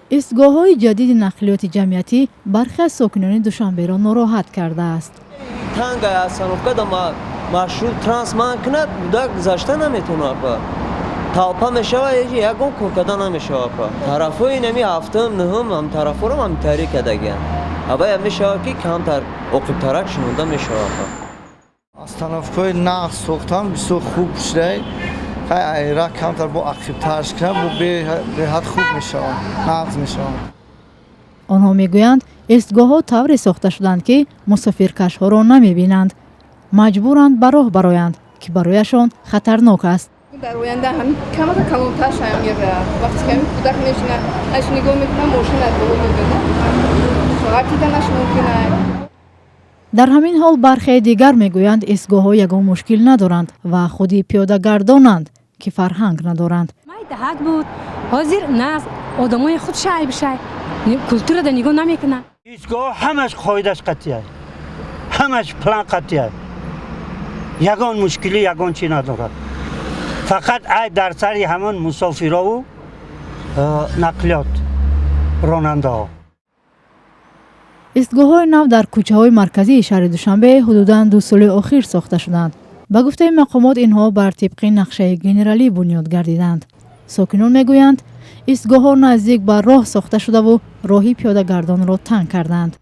Истгоҳҳои ҷадиди нақлиёти ҷамъиятӣ бархе аз сокинони Душанберо нороҳат кардааст. Танга остановка да маршрут транс манъ кунад, буда гузашта наметавонад, па толпа мешава, ягон кор карда намешава. Па тарафҳои нами ҳафтум, нуҳум ҳам тарафҳоро ҳам таҳрик кардагианд, авая мешавад, ки камтар оқибтарак шунонда мешавад. Па Остановкаҳои нағз сохтан бисёр хуб шудай. Айра камтар бо ақибтарш кунад, бо беҳад хуб мешавад, нағз мешавад. Онҳо мегӯянд, истгоҳҳо тавре сохта шуданд, ки мусофиркашҳоро намебинанд, маҷбуранд ба роҳ бароянд, ки барояшон хатарнок аст. Дар оянда ҳам камака калонтар шавам мера, вақте ки ҳамин кӯдак мешина, аш нигоҳ мекунам, мошина боло мебинад, ғалтиданаш мумкин аст. Дар ҳамин ҳол бархеи дигар мегӯянд, истгоҳҳо ягон мушкил надоранд ва худи пиёдагардонанд, ки фарҳанг надоранд. Майдаҳак буд, ҳозир нағз, одамои худ шай бишай, культурада нигоҳ намекунад. Истгоҳ ҳамаш қоидаш қатъия, ҳамаш план қатъия, ягон мушкилӣ, ягон чӣ надорад. Фақат айб дар сари ҳамон мусофирову нақлиёт ронандаҳо. Истгоҳҳои нав дар кӯчаҳои марказии шаҳри Душанбе ҳудудан 2 соли охир сохта шуданд. Ба гуфтаи мақомот, инҳо бар тибқи нақшаи генералӣ бунёд гардиданд. Сокинон мегӯянд, истгоҳҳо наздик ба роҳ сохта шудаву роҳи пиёдагардонро танг карданд.